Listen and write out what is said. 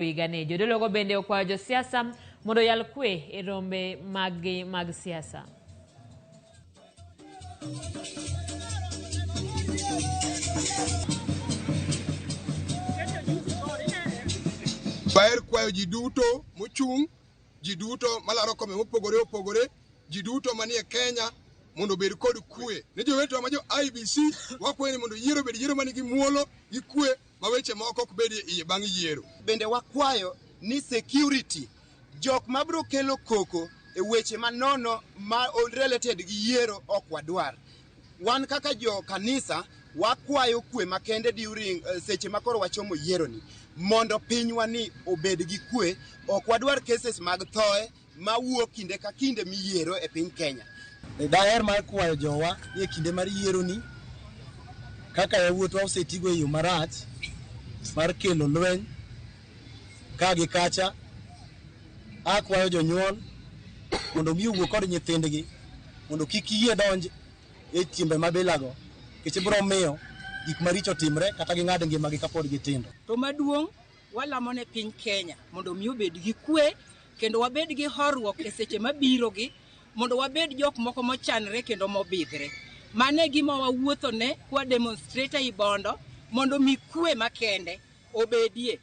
Higani jodologo bende okwayo josiasa mondo oyal kwe e rombe maggi mag siasa. Daher kwayo ji duto mochung', ji duto malaro kombe mopogore opogore, ji duto manie Kenya mondo obed kod kwe. Ne jowetewa ma jo IEBC wakwayo ni mondo yiero obed yiero manigi muolo gi kwe ma weche moko ok bedie iye bang' yiero. Bende wakwayo ni security jok mabiro kelo koko e weche manono ma related gi yiero ok wadwar. Wan kaka jo kanisa wakwayo kwe makende during seche ma koro wachomo yiero ni mondo pinywa ni obed gi kwe. Ok wadwar cases mag thoe mawuok kinde ka kinde miyiero e piny Kenya. Daher mar kwayo jowa ni e kinde mar yiero ni kaka yawuotwa osetigo e yo marach mar kelo lweny ka gi kacha, akwayo jonyuol mondo mi owuo kod nyithindgi mondo kik yie donj e timbe mabilago nikech biro miyo gik maricho timre kata ging'ad ngimagi kapod gitindo. To maduong' walamo ne piny Kenya mondo mi obed gi kwe kendo wabed gi horuok e seche mabiro gi mondo wabed jok moko mochanre kendo mobidhre. Mano e gima wawuotho ne kwa demonstrate ei Bondo mondo mi kwe makende obedie.